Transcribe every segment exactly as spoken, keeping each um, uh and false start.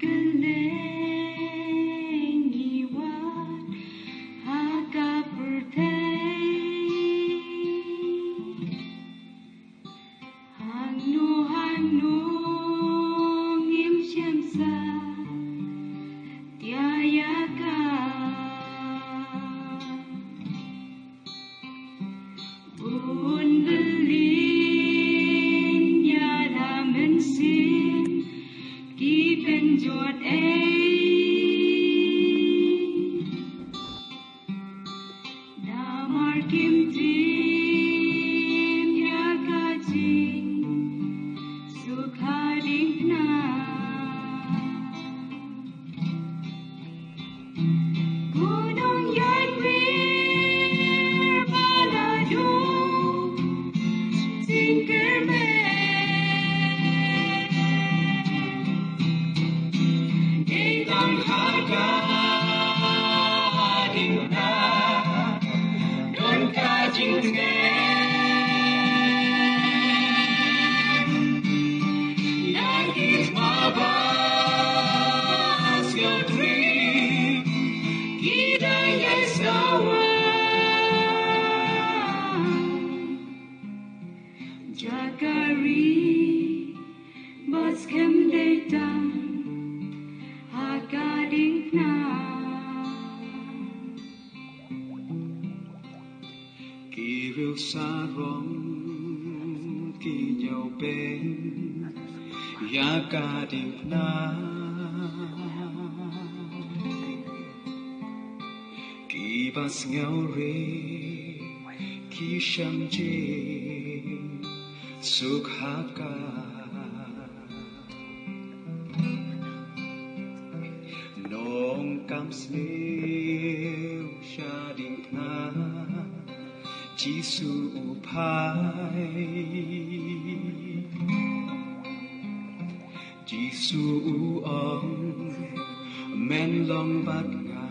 kylleng ngi wad ha ka pyrthei. Hangno hangno ngim shym satia ïa ka. Bun bylliñ ïa la mynsiem ki pynjot ei. Namar kim tim ïa ka jingsuk ha diengphna. Ko nongïaid wir ba la duh jingkyrmen. Dei tang ha ka diengphna don ka jingtngen. Ïa ki thma ba sngewthuh ki dang ïai sawa. Jaka ri ba skhem dei tang ha ka diengphna. Ki riewsarong ki ñiewbeiñ ïa ka diengphna. Ki ba sngewrit ki shem jingsuk ha ka. Nongkam sniew sha diengphna, Jisu u phai. Jisu u ong, men long bad nga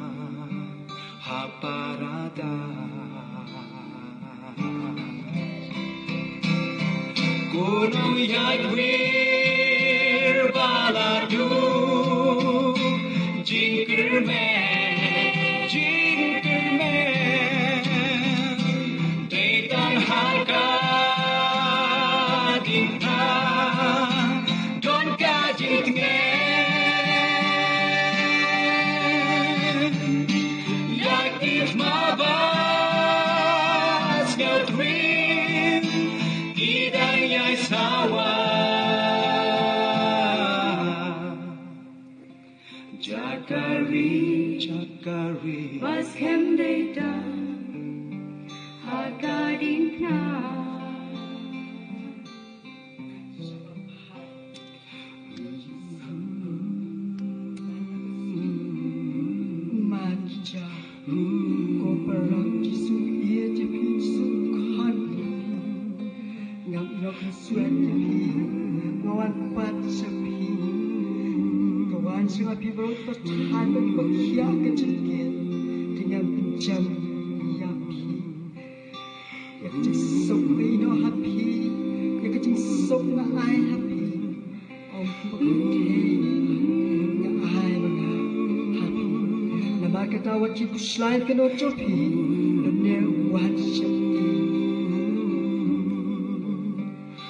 ha paradais. Ko nongïaid wir ba la duh jingkyrmen, jingkyrmen, dei tang ha ka diengphna don ka jingtngen. Ïa ki thma ba sngewthuh ki dang ïai sawa. Jaka ri, jaka ri ba skhem dei tang ha ka diengphna. Manja, ko Paralok Jisu, ïa jong phi suk khot ïa phi. Ngam ïoh ksuid ïa phi, nga wan pat sha phi. Nga wan sha phi baroh, to than bad to khiah ka jingkit, te ngan pynjem ïa phi. Ïa ka jingsuk nga ïehnoh ha phi, ïa ka jingsuk nga ai ha phi. Ym pynthei, nga ai ma nga ha phi. Namar kata wat shu khuslai ïa ka dohnud jong phi, lymne wat sheptieng.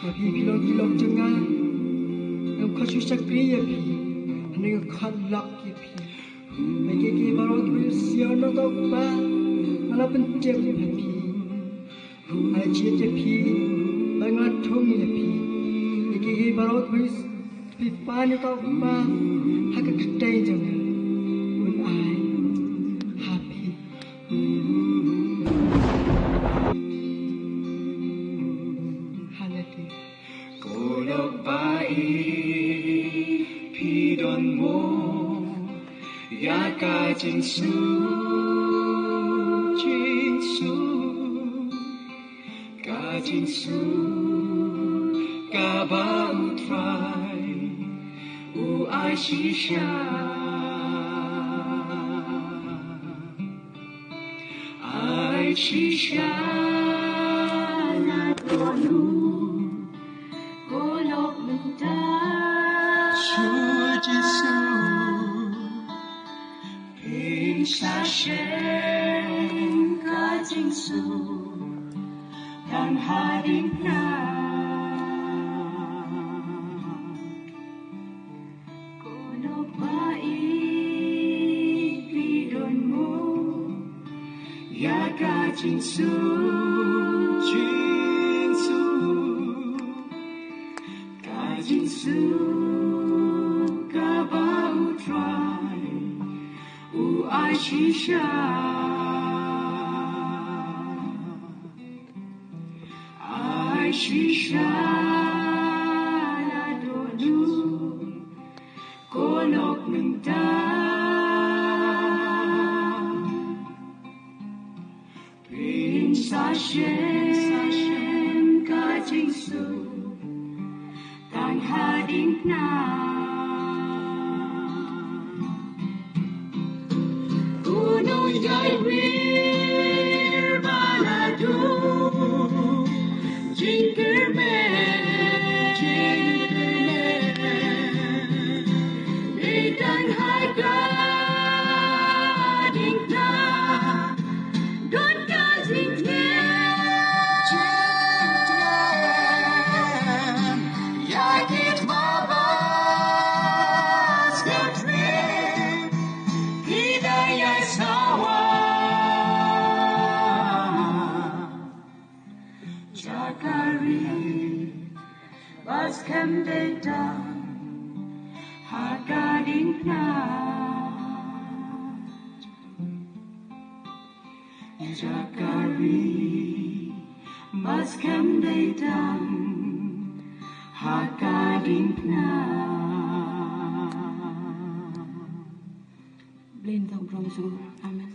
Ma phi phi long ki lok jong nga, ngam khot shu shakri ïa phi, hynrei nga khot lok ïa phi. Ïa kiei kiei baroh kiba ïohsngew na u Kpa, nga la pyntip ha phi. Ai jied ïa phi, bad nga la thung ïa phi. Ïa kiei kiei baroh kiba phi pan ïa u Kpa ha ka kyrteng jong nga, un ai ha phi. Haleluya. Ko lok ba ïeit, phi don mo ïa ka jingsuk, jingsuk, ka jingsuk kaba U Trai u ai shisha. Ai shisha na dohnud, ko lok mynta. Shu Jisu. Tang ha diengphna. Ko Nongpynim, phi don mo ïa ka jingsuk, jingsuk, ka jingsuk kaba U Trai u ai shisha. Ai shisha ïa u, ko nongpynim. Phin sa shem, sa shem ka jingsuk tang ha diengphna. U nongïalam ba la duh jingkyrmen, jingkyrmen, dei tang ha ka diengphna. Don ka jingtngen, jingtngen ïa kito kiba skhem rit, ki dei ïa sawa. Jaka ri ba skhem dei tang ha ka diengphna. Jaka ri ba skhem dei tang ha ka diengphna. Blei un tang briew jong u. Amen.